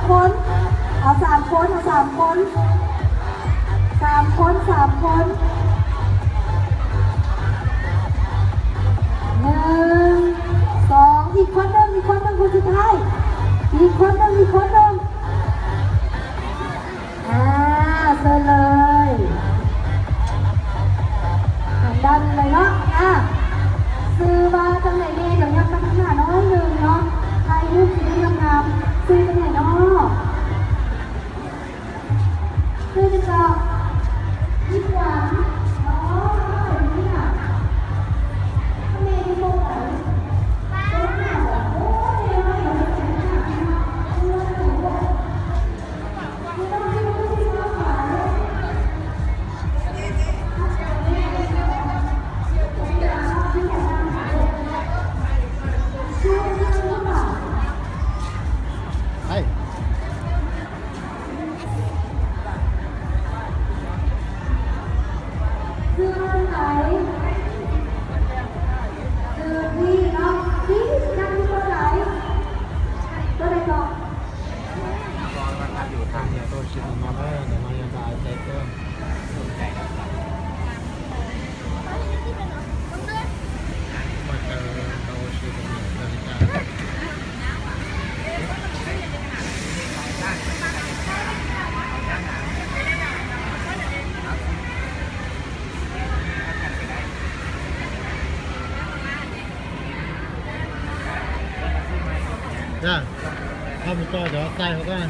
คน เอาสามคน เอาสามคน สามคน สามคน หนึ่ง สอง อีกคนหนึ่ง อีกคนหนึ่ง คนสุดท้าย อีกคนหนึ่ง อีกคนหนึ่ง อ่า เชิญเลย ทางด้านเลยเนาะ อ่ะ ชื่อว่าจังไหนแน่ เดี๋ยวยับมาทางหน้าน้อยหนึ่งเนาะ ใครรูปสีงามๆ ชื่อจังไหนเนาะ ชื่อจังเจ้า ยี่หวาน อ๋อ นี่น่ะ ทำไมดูโมไหน โอ้ย Koj mus tso cov xais hauv koj,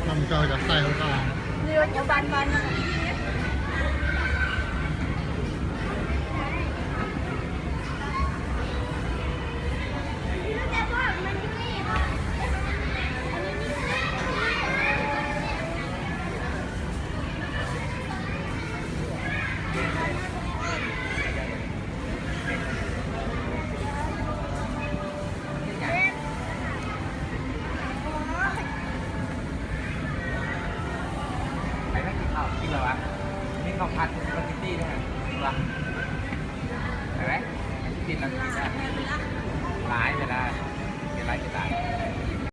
koj mus tso cov xais hauv koj. Mày mới kịp học, kịp rồi à? Miếng ngọc hạt, nó kịp ti đây hả? Kịp rồi. Đấy, đấy. Mày kịp ti là kịp rồi. Lái về là, kịp lái, kịp lái.